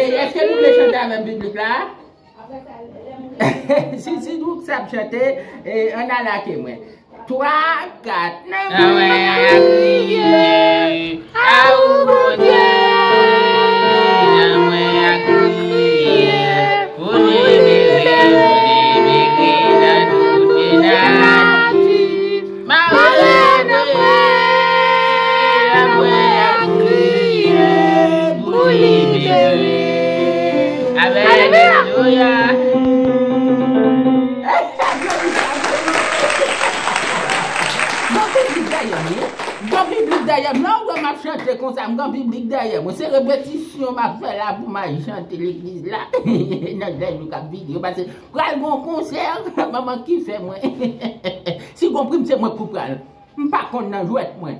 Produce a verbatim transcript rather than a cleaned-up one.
Èske nou vle chante avè m, piblik la? Si, si nou sa ap chante, eh, ann alake mwen. Twa, kat, nan mwen a kriye, a ou Bondye, nan mwen a kriye, pou libere, pou libere nan tout penatif. Mare nan mwen, nan mwen a kriye, pou libere. Amèn, alelouya. Bon piblik dèyè m, wi. Bon piblik dèyè m. Lè w wè m ap chante konsa, m gen piblik dèyè m. Se repetisyon m ap fè la pou m al chante legliz la. Nan lè nou k ap vini, yo pase pral gon konsè, manman ki fè mwen. Si gon prim, se mwen pou pral. M pa konn nan jwèt mwen.